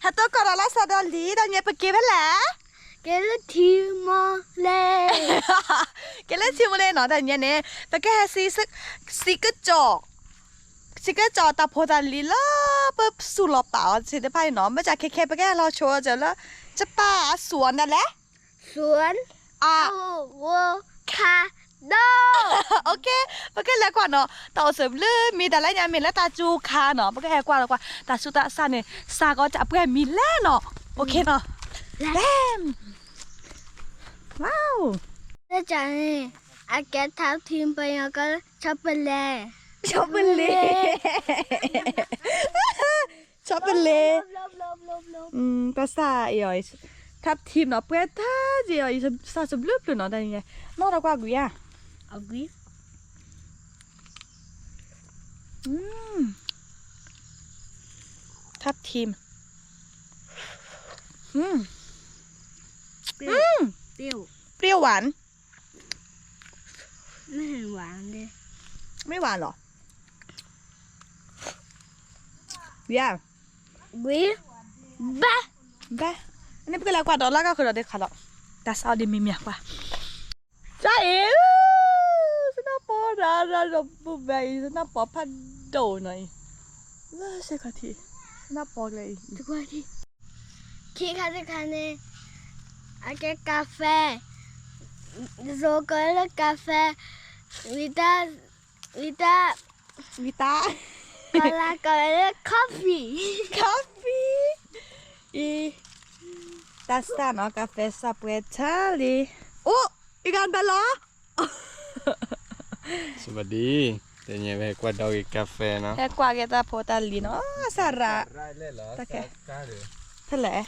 ဟဲတိၢ်ကီၢ်ဒီးလၢစီၤဒီလံ တၢ်ညဲပက့ၤဖဲလဲၣ်, က့ၤလၢထံမိၢ်လ့, က့ၤလၢထံမိၢ်လ့နီၤ တၢ်ညဲန့ၣ် ပကဟဲစံ, စံကစီၣ်, စံကစီၣ်တၢ်ဖိတၢ်လံၤလၢ ပစူၢ်လီၤပာ်အီၤသ့ၣ်တဖၣ်န့ၣ်နီၤ မ့ၢ်ကခဲခဲ ပကဟဲလီၤဆိကၠီလၢ ကပၢ်အစူၢ်အီၤဒ်လဲၣ် စူၢ်, အဝိခါဒိၣ်, ပကလဲၤကွၢ်နီၤ တၢ်အိၣ်သဘျုးမံၤ တၢ်လၢညါမ့ၢ်လၢတၢ်စူၤခါနီၤ ပကဟဲကွၢ်လီၤကွၢ် တၢ်ဆူးတၢ်ဆါန့ၣ် စးကီးတၢ်ပှဲၤမံၤလဲၣ်နီၤ OKနီၤ ဘဲမ်, ဝါ, လၢန့ၣ် အကဲထီၣ်ထံပယီၤကီး ဆီပလဲ, ဆီပလဲ ဆီပလဲ, တၢ်စၢ်အံၤအီၤ ထပ်ထံနီၤ ပှဲၤတၢ်က့ၤအီၤ စၢ်စဘျုးပျုၤနီၤ တၢ်န့ၣ် နီၢ်တၢ်ကွၢ်ကွံာ်ဧါ, အကွံာ်, ထပ်ထံ, ပျော်, ပျော်ဝၣ် မ့ၢ်ဝၣ်လီၤ, ဝံၤဧါ, ဝံၤ, ဘဲ, ဘဲ, အန့ၣ်ပကလဲၤကွၢ်ဒီးလၢကီၢ်ဃုာ်ဒီးဒ်ခါလီၤ, တၢ်စးအီၤဒ်မံၤမံၤကွၢ်, ကၢ်အံၤ, စနၢ်ပီၢ်တၢ်ဒီးဘုဘဲအံၤ စနၢ်ပီၢ်ဖးဒိၣ်နီၤအံၤ, လၢစ့ၢ်ခီၣ်ထံး, စနၢ်ပီၢ်ကျဲအံၤ, ခံခါတခါန့ၣ်, အကဲကါဖဲ, ယိၤကီးလၢကါဖဲ, ဝံၤတၢ်, ဝံၤတၢ်, ဝံၤတၢ်, ကီးလၢကီးလၢ coffee, coffee, အံၤ, တၢ်စၢ်နီၤ ကါဖဲစၢ်ပှဲၤထၢလံ, အိၣ်, အံၤကါဖဲလီၤ စဝၤဒံ, တနံၤဝဲဟဲကွၢ်ဒီးဂ့ၤကါဖဲနီၤ, ဟဲကွၢ်က့ၤတၢ်ဖိတၢ်လံၤနီၤ, စၢ်ရၤ, တၢ်ခဲ, ဖဲလဲၣ်,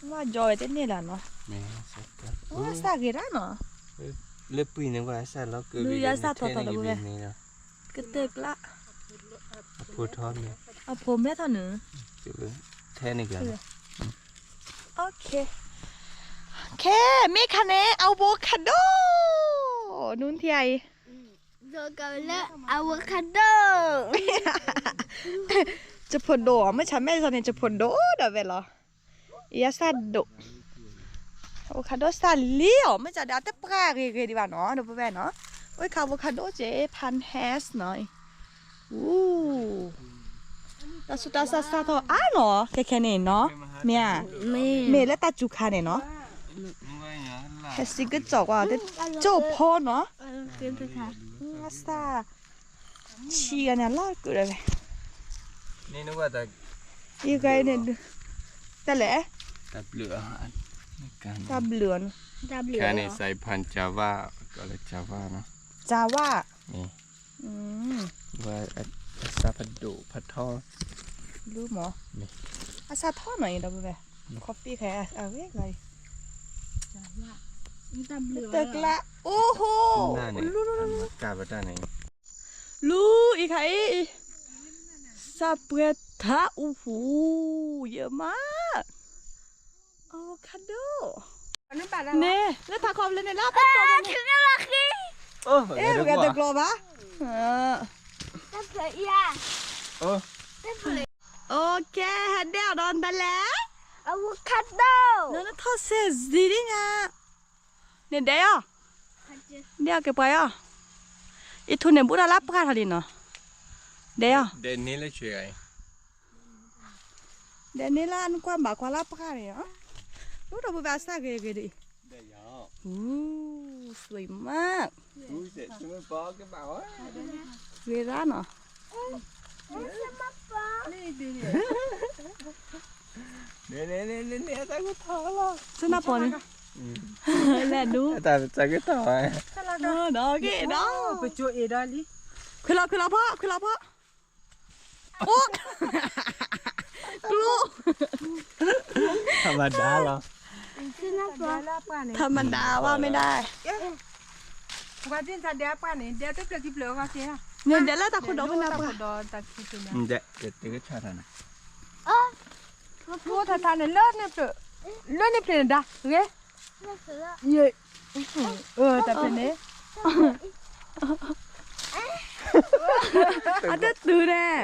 ဝါကၠီဝဲတန့ၢ်လၢနီၤ, စၢ်ဂ့ၤဒၣ်နီၤ, လၢပှံၤန့ၣ်ဝဲစၢ်လီၤက, ကတၢၢ်ကျါ, အဖိထီၣ်န့ၣ်, အဖိမဲထီၣ်န့ၣ်, ထဲန့ၣ်က, ခဲ, မ့ၢ်ခါန့ၣ် avocado, နူထံအံၤ, လၢ avocado, ကဖိဒိၣ် မ့ၢ်ဆါမဲာ်စီန့ၣ် ကဖိဒိၣ်ဒီးဝဲလီၤ, ယစၢ်ဒိၣ်, avocado စၢ်လံအီၤ မ့ၢ်ကဒီးတပှၢ်ဂ့ၤဂ့ၤဒံးဘၣ်နီၤ ဒီပုၢ်ဝဲၢ်နီၤ, အိၣ်ခါ avocado က့ ဖၢဟဲးနီၤ, အူ, တၢ်ဆူးတၢ်ဆါစၢ်ထီၣ်အါနီၤ ခဲခဲန့ၣ်နီၤ, မ့ၢ်ဧါ, မ့ၢ်လၢတၢ်စူၤခါန့ၣ်နီၤ, ဟဲစံကစီၣ်ကွၢ် တကၠိၢ်ဖီနီၤ, စၢ် ဆံဂၤန့ၣ်လီၤကဒီးဝဲ, ယဂၤန့ၣ်, တၢ်လဲၣ်, တၢ်ဘျုး, တၢ်ဘျုး, ခဲန့ၣ် စဲးဖၣ် Java, ကီးလၢ Java နီၤ, Java, ဝဲအစၢ်ဖးဒိၣ်ဖးထီ, လူမး, အစၢ်ထီနီၤအံၤဒီးဝဲ, coffee ခဲအဂ့ၤဂၤအံၤ, တၢ်ကျါ, အိၣ်ဟိ, လူ, လူ, လူ, လူ, လူ, လူအံၤခါအံၤ, စၢ်ပှဲၤထါအူဟူ, ယမး, avocado, န့ၣ် လၢထးခီဖျိန့ၣ် လၢပကီၢ်န့ၣ်, အဲ ပကတကျီဘၣ်, အိၣ်ကဲ ဟဲဒဲးအီၤဒီးတၢ်လဲၣ်, avocado, နထီၣ်စဲးစံးဒ်ညါ, န့ၣ်ဒဲးအီၤ, ဒဲးအီၤက့ၤပှၤအီၤ, အံၤထူၣ်န့ၣ်ဘူးတၢ်လၢပှၢ်ထီၣ်လံနီၤ, ဒဲးအီၤ, ဒဲးန့ၣ်လၢနကွၢ်ဘၣ်ကွၢ်လၢပှၢ်န့ၣ်, အိၣ်ဒီးပဘၣ်စၢ်ဂ့ၤဂ့ၤဒ်အံၤ, အူ, စူၤမး, ဂ့ၤရၣ်နီၤ န့ၣ်, န့ၣ်, န့ၣ်, န့ၣ်, န့ၣ်, တၢ်ဂ့ၤထီၣ်လီၤ, စနၢ်ပီၢ်န့ၣ်, လဲၤဒူ, တၢ်ဂ့ၤထီၣ်, ဒီးက့ၤဒီး, ပကၠိအ့ဒီးလံ, ခွံလီၤ ခွံလီၤဖီ, ခွံလီၤဖီ, အိၣ်, ကျိ, ထမဒါလီၤ, ထမဒါဝဲမ့ၢ်ဒၣ်, ပှၤဒ်တၢ်ဒဲးပှၢ်န့ၣ် ဒဲးတဖျၢၣ်ခံဖျၢၣ်အဂီၢ်က့ၤ, န့ၣ်ဒဲးလၢတၢ်ခိၣ်ဒီဖျၢၣ်န့ၣ်, ဒဲးတကဆၣ်ထီၣ်န့ၣ်, ဖိထီၣ်ထါန့ၣ် လၢန့ၣ်ဖျၢၣ်, လၢန့ၣ်ဖျၢၣ်န့ၣ်ဒၣ်ဂ့ၤ, ယ, တၢ်ဖျၢၣ်န့ၣ်, အတတုၤဒဲး,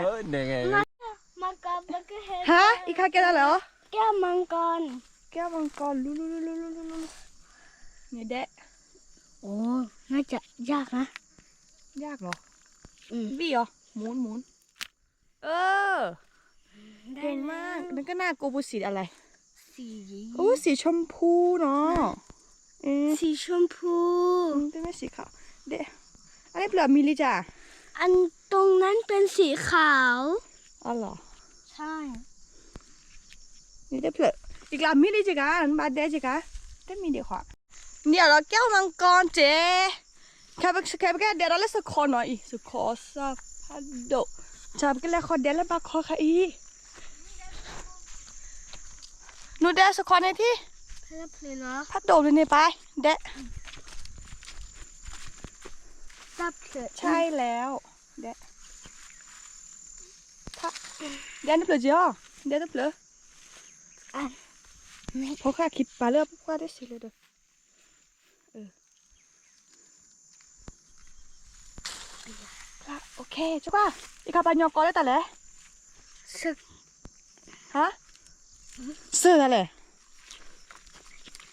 မကပကဟဲ ဟါ, အံၤခါကဲဒၣ်လဲၣ်အီၤ, ကဲမင်ကီ, ကဲမင်ကီ, လူလူလူလူလူလူလူ, န့ၣ်ဒဲး, အိ, น่าจะยากนะ, ยากเหรอ, อืม, ဝံၣ်အီၤ, หมุนหมุน, เออ, เก่งมาก, นั่นก็หน้ากูปูสีอะไร, สี, โอ้ สีชมพูเนาะ, สีชมพู, อืม, ไม่ใช่สีขาว, เดี๋ยว, อันนี้เปลือกมีลิจ้ะ, อันตรงนั้นเป็นสีขาว, อ๋อเหรอ, ใช่, န့ၣ်တဖျၢၣ်, ယကလၢ်မံလံက့ၤကါ, နဘၣ်ဒဲက့ၤကါ, တမံဒံးဃီ, န့ၣ်ဒီးကဲမင်ကီက့ၤ, ခဲပကဲဒဲးဒီးလၢစခီနီၤအံၤ, စခီစၢ်ဖးဒိၣ်, ဆၣ်ပကလဲၤဃီဒဲးလၢဘၣ်ခီခါအံၤ, နုၤဒဲးစခီန့ၣ်ထံ, ဖးဒိၣ်န့ၣ်ပၢ်, ဒဲး, ใช่แล้ว, ဒဲး, ဒဲးတဖျၢၣ်က့ၤအီၤ, ဒဲးတဖျၢၣ်, ဖိဃၢ်ခံပာ်လၢပှၢ်တစံးလၢဒီး, โอเค, ကကွၢ်, ယခါပှၤညီကီးလၢတၢ်လဲၣ်, ဟါ, စၢၢ်တၢ်လဲၣ်,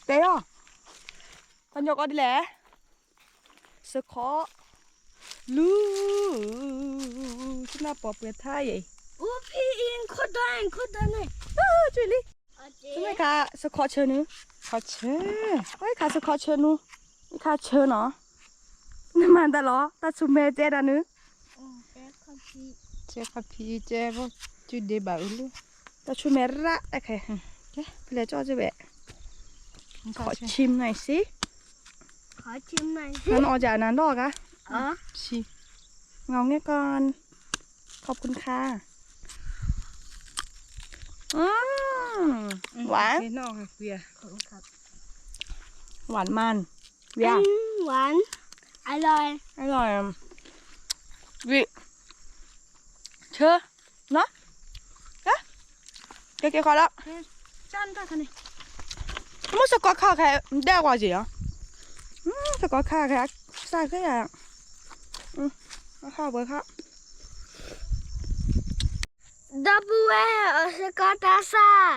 တဲအီၤ, ပှၤညီကီးဒ်လဲၣ်, စခီ, လူ, တနၢ်ပီၢ်ပှဲၤထါယဲၢ်, အိၣ်ဖံအံၤခိၣ်ဒၢန့ၣ်, ခိၣ်ဒၢန့ၣ်, ကလံ, မ့ၢ်ခါစခီဆၢနုၤ, ခီဆၢ, အဝဲခါစခီဆၢနုၤ, ယခါဆၢနီၤ, နမၤတၢ်လီၤ, တၢ်ဆူၣ်မဲာ်ကဲဒၣ်နုၤ, ကဲခီဖံ, ကဲဘီ, ကဒ့ဘၣ်အုလၢ, တၢ်ဆူၣ်မဲာ်ရၣ်တၢ်ခဲ, ဖဲလဲၣ်ကၠီကဝဲ, ขอชิมหน่อยสิ, ขอชิมหน่อยสิ, นอนออกจากอันนั้นดอกอะ, ชิม, เงาแง่ก่อน, ขอบคุณค่ะ, อืม, หวาน, หวานมัน, อืม, หวาน, อร่อย, อร่อย, วิ, ဆၢ, နီၤ, ကဲကဲဃီလီၤ, မ့ၢ်စကီခါခဲ, ဒဲကွၢ်က့ၤ, စကီခါခဲ, စၢ်ခဲယၤ, အခါဝဲခါ, ဒီပုၢ်ဝဲၢ် အစကီတၢ်ဆၣ်,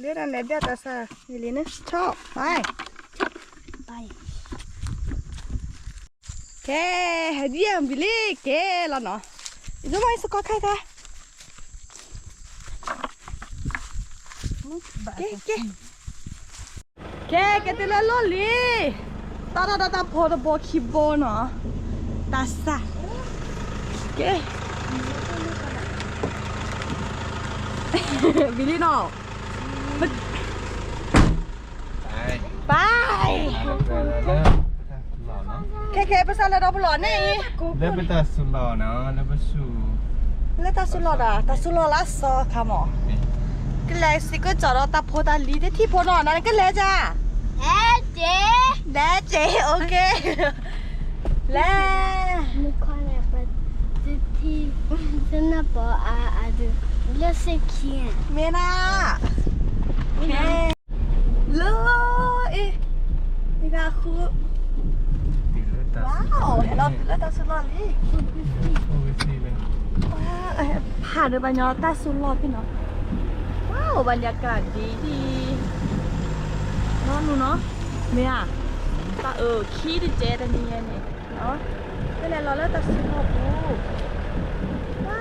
လၢတၢ်လဲၤဒၣ်တၢ်ဆၣ်, ယလံန့ၣ်, ဆီ, ဘၣ်, ကဲ, ဟဲဒ်အံၤဘံလံ, ကဲလီၤနီၤ, ယဆိကမိၣ်စကီခါခါ, ကဲ, ကဲ, ကဲ, ကဲတုၤလၢလီၢ်လံၤ, တၢ်တၢ်တၢ်တၢ်ဖိတဘိခံဘိနီၤ, တၢ်ဆၣ်, ကဲ, ဘံလံနီၤ, ဘၣ်, ခဲခဲပစၢ်လၢဒီပလီၢ်န့ၣ်အံၤ, လၢပတၢ်စူၤလီၢ်နီၤ, လၢပစူၤ, လၢတၢ်စူၤလီၢ်ဒီး တၢ်စူၤလီၢ်လၢအစီခါမး, ကလဲၤစံးကၠီၣ်ဒီးတၢ်ဖိတၢ်လံၤတထံၣ်ဖိနီၤ, နကလဲၤကါ, လဲၤက့ၤ, လဲၤက့ၤ, အိၣ်ခ့, လဲၤ, နခွါလဲၤပတထံၣ်, တနၢ်ပီၢ်အါအါဒုး, လၢစ့ခံ, မ့ၢ်နၤ, လၢအံၤ, မ့ၢ်ဂၤဃု, ဝါ, ဟဲလီၤတုၤလၢတၢ်စူၤလီၢ်လံ, ဖးဒိၣ်ဘၣ်ညီတၢ်စူၤလီၢ်ဖဲနီၤ, ဝါ, ဘၣ်ယကၤဒ်အံၤ, နီၢ်နူနီၤ, မ့ၢ်ဧါ, တၢ်အၢၣ်ခံတကဲတနံၤညါန့ၣ်, ကလဲၤလီၤလၢတၢ်စူၤလီၢ်ပူၤ, ဝါ,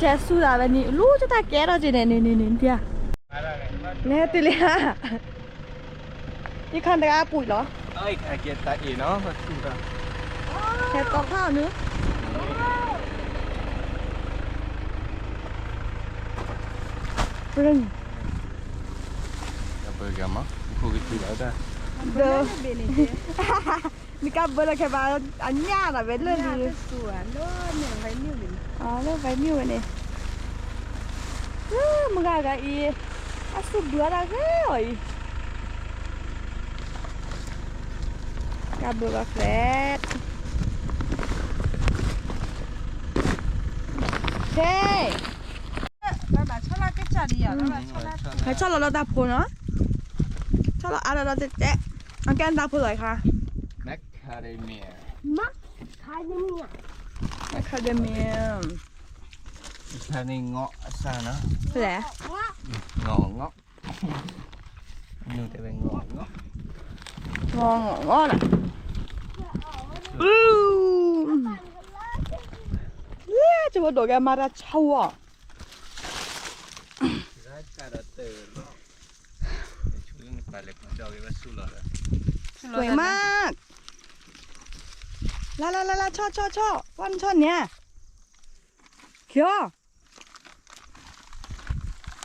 ကဲစူၤဒၣ်ဝဲန့ၣ် လူကတၢ်ကဲထီၣ်က့ၤန့ၣ်န့ၣ်န့ၣ်န့ၣ်, လဲၤတုၤလံဧါ, ယခါတဂၤအပူၤလီၤ, ဟဲတီဖၣ်နုၤ, ပရၢၢ်, ဒီး နကဘၢလီၤခဲဘၣ် အညၣ်လီၤဝဲလၢလံ, လၢဝဲမ့ၢ်ဝဲန့ၣ်, မုၢ်ဂၤဂၤအံၤ, အစူၢ်ဘုးအါတၢ်ဂ့ၤအီၤအံၤ, ကဘုးလီၤဖျဲၣ်, ဟဲ, ဟဲဆီၣ်လီၤလၢတၢ်ဖိနီၤ, ဆီၣ်လီၤအါလီၤလီၤတဲတဲ, အကဲတၢ်ဖိလီၤခါ, Macadamia, Macadamia. အခါန့ၣ်ငီးအစၢ်နီၤ. ဖဲလဲၣ်. ငီးငီး. နုာ်တဲဝဲငီးငီး. ငီးငီးနီၤ. ယဲၢ် ကဘၣ်ဒိးကဲမၤတၢ်ဆါဝဲ. สวยมาก. လၢလၢလၢလၢ ဆီၣ်ဆီၣ်ဆီၣ် ဝဲနဆီၣ်န့ၣ်. ကၠီ.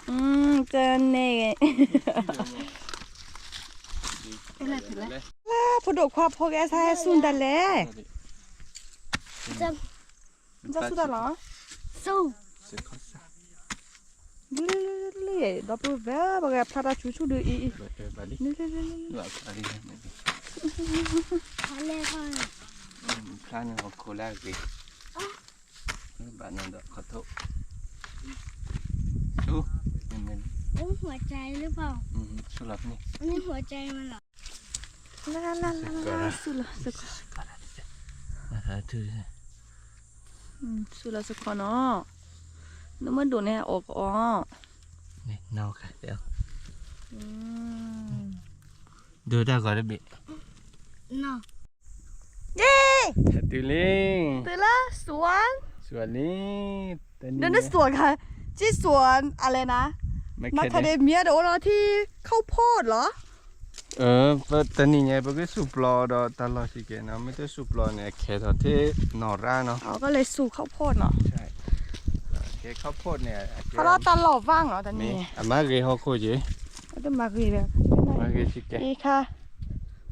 อืม တန့ၣ် လၢဖိဒိၣ်ခွါဖိကဲဆါဟဲစူၢ်တၢ်လဲၣ်. နစူၢ်တၢ်လီၤ. စူၢ် လံ ဒီပုၢ်ဝဲၢ် ပကဖျါတၢ်ဆူၣ်ဆူၣ်ဒုးအံၤအံၤ. လံ လံ လံ လံ လံ ဖျါန့ၣ်ဟီၣ်ခိၣ်လၢအဂ့ၤ ဘၣ်နၤဒီးခီၣ်ထိၣ် ဆူ นี่หัวใจหรือเปล่า อืม ဆူလီၤန့ၣ် นี่หัวใจมันเหรอ လၢလၢလၢလၢ ဆူလီၤစခီ ဆူလီၤစခီနီၤ နမ့ၢ်ဒိၣ်န့ၣ် အီၣ်ကအီၣ် ဒိၣ်တၢ်ဂီၤတဘ့ၣ် နီၤ ယ့ တုၤလံ တုၤလၢ สวน สวนလံ ဒီးန สวนခါ က့ สวน อะไรนะ macadamia ဒီးအိၣ်လီၤထံ ข้าวโพดเหรอ တနံၤညါ ပကစူၢ်ပျီဒီးတၢ်လီၢ်စံးကဲနီၤ မ့ၢ်တစူၢ်ပျီန့ၣ် အခဲထီၣ်ထဲနီၢ်ရၣ်နီၤ อ๋อ ก็เลยสวนข้าวโพดเนาะ ใช่ ข้าวโพด န့ၣ် ခီလီၤတၢ်လီၢ်ဝၢင်းနီၤ တနံၤညါ အမၤဂ့ၤဟီၣ်ခိၣ်က့ အတမၤဂ့ၤဘၣ် မၤဂ့ၤစံးကဲ အံၤခါ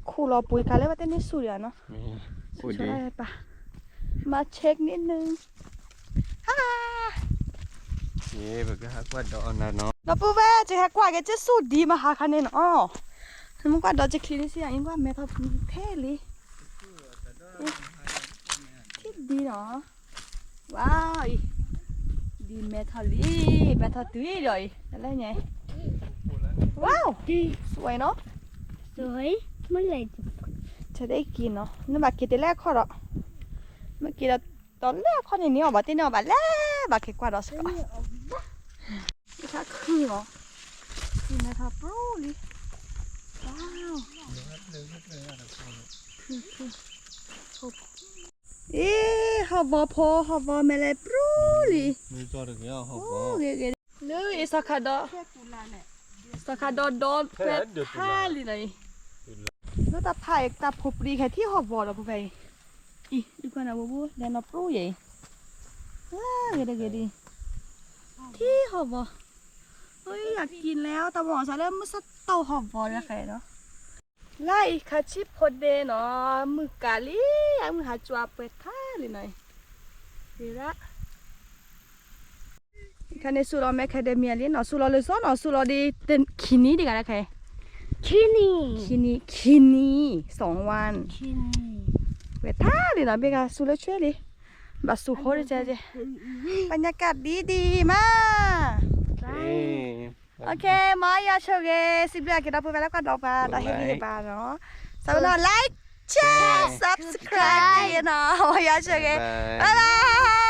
ခူၣ်လီၤပှ့ၤခါလၢပတဲန့ၢ်ဆူၣ်ဒံးနီၤ မၤ check นิดนึง ဟါ ယ့ ပကဟးကွၢ်ဒီးအီၤနၤနီၤ ဒီပုၢ်ဝဲၢ် ကဟဲကွၢ်က့ၤက့ဆူၣ်ဒံးမဟါခါန့ၣ်နီၤ နမ့ၢ်ကွၢ်ဒီးကချံန့ၣ်စံး အံၤကွၢ်မဲထီၣ်ထဲလံ ထံၣ်ဒံးနီၤ ဝါအံၤ ဒ်မဲထီၣ်လံ မဲထီၣ်တုၤဒီးအံၤ တလဲညါ ဝါ สวยเนาะ สวย เมื่อไหร่จะ จะได้กินเนาะ နဘၣ်က့ၤတလဲအခီၣ်ဒီး မ့ၢ်က့ၤဒီး ဒီးလဲအခီၣ်န့ၣ်န့ၣ်အီၤဘၣ် တန့ၢ်အီၤဘၣ်လဲၤ ဘၣ်က့ၤကွၢ်ဒီးစ့ၢ်ကီး တခါခုၣ်လီၤ ခုၣ်မဲထီၣ်ပြူလံ ဝါ ခုၣ်ခုၣ် အ့ ဟီၣ်ဘီဖိ ဟီၣ်ဘီမဲာ်လဲၤပြူလံ ဂ့ၤဂ့ၤ လၢအံၤ စီၤခါဒီး စီၤခါဒီးဒီးမဲာ်ဖးလံနီၤအံၤ လၢတၢ်ဖးအံၤ တၢ်ဖိပြံခဲထံၣ်ဟီၣ်ဘီဒီးပဖဲအံၤ အံၤ ဒုးကွၢ်နၤဘိဘိ လဲၤနီၤပြူယဲအံၤ ဂ့ၤတဂ့ၤဒံး ထံၣ်ဟီၣ်ဘီ အံၤ อยากกินแล้ว တၢ်မီၤစးလၢမုၢ်ဆါတီၢ်ဟီၣ်ဘီလၢခဲနီၤ လၢအံၤခါဆံၣ်ဖိဒ့နီၤ မုၢ်ကးလံ အမုၢ်ဟးကွၢ်ပှဲၤထါလံနီၤအံၤ ဒ်ရၣ် ခါန့ၣ်စူၢ်လီၤ macadamia လံနီၤ စူၢ်လီၤလၢစီနီၤ စူၢ်လီၤဒ် ခံနံၤတဂၤလၢခဲ ခံနံၤ ခံနံၤ ခံနံၤ สองวัน ပှဲၤထါလံနီၤ ဘ့ၣ်ဂၤစူၢ်လၢဆွဲလံ ဘၣ်စူၢ်ဃိတကဲကဲ บรรยากาศดีดีมาก โอเค မၤယၤဆိၣ်ဂ့ၤ စံးဘျုးက့ၤဒီပုၢ်ဝဲၢ်လၢကွၢ်ဒီးပှၤ ဒီးဟ့ၣ်ဂံၢ်ဟ့ၣ်ဘါနီၤ စးဘၣ်နီၤ like share subscribe နီၤ မၤယၤဆိၣ်ဂ့ၤ bye bye